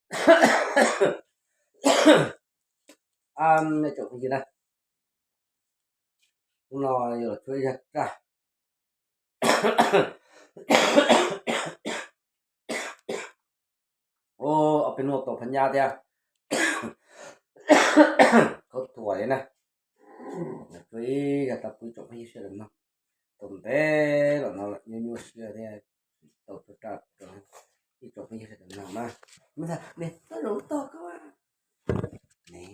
Tsoom phooj ywg na, hnub no yuav los cuab ib zaj raj. Ob peb hnub tau phab nyab thiab, khaub thuas li na. Cuab ib zaj raj pub ib tsoom phooj ywg sawv daws mloog. Tau ntev los no nyuaj nyuaj siab thiab, tsis tau cuab raj rau ib tsoom phooj ywg sawv daws mloog na. Muab tag ne, txhob zoo tog koj ne.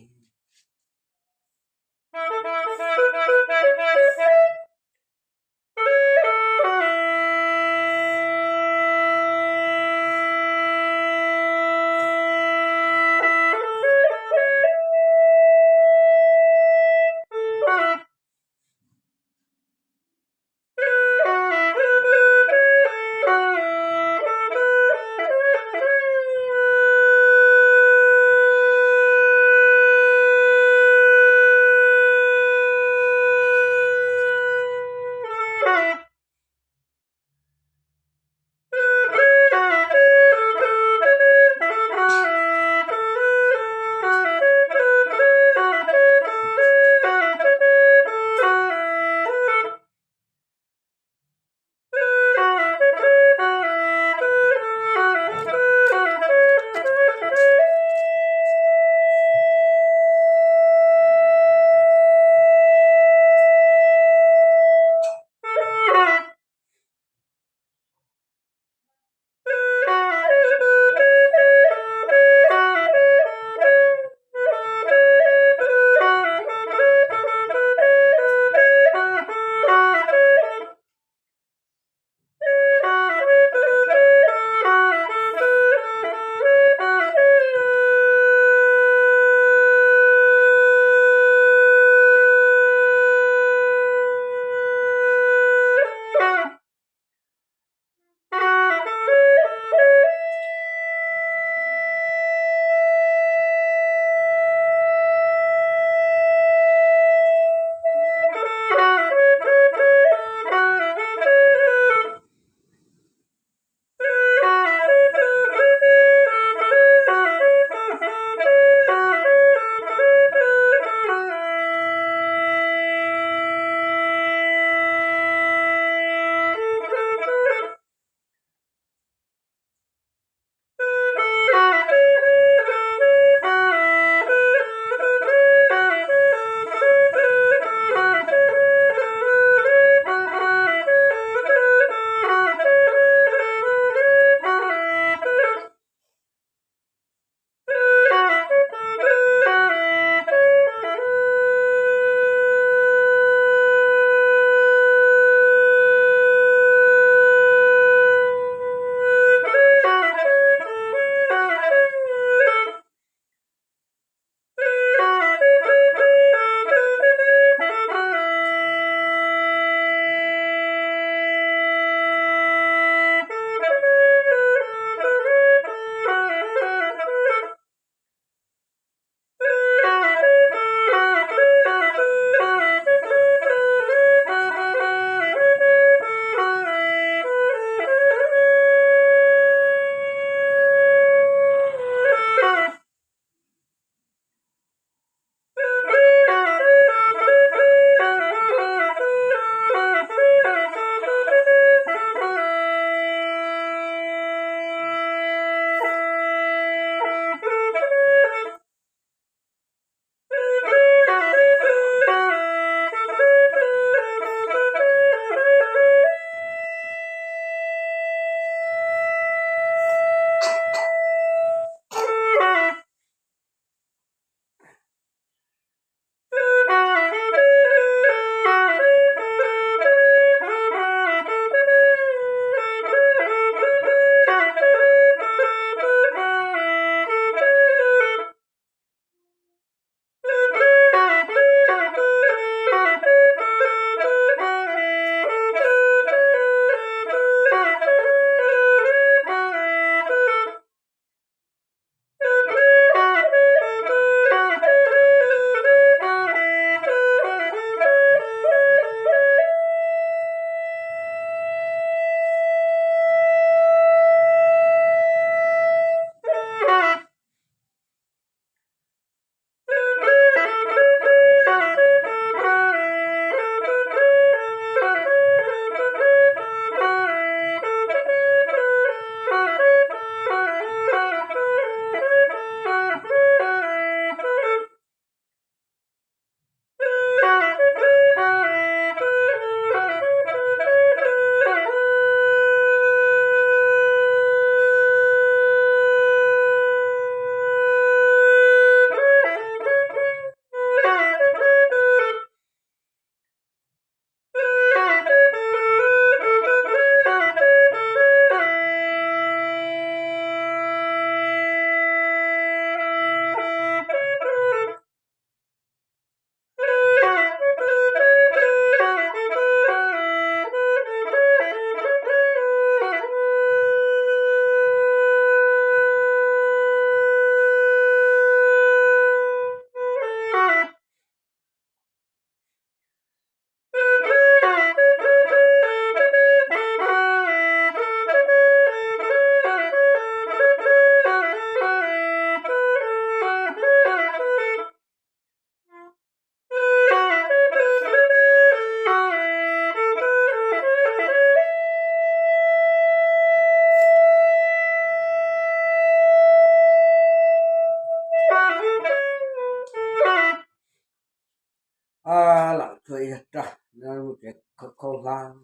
Tsuas ib zag raj, tsev khaub hlab,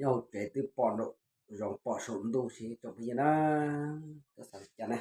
yog tsev twb pom nraum zoov pom saum ntuj xwb tsoom phooj ywg na. Koj xav li cas na?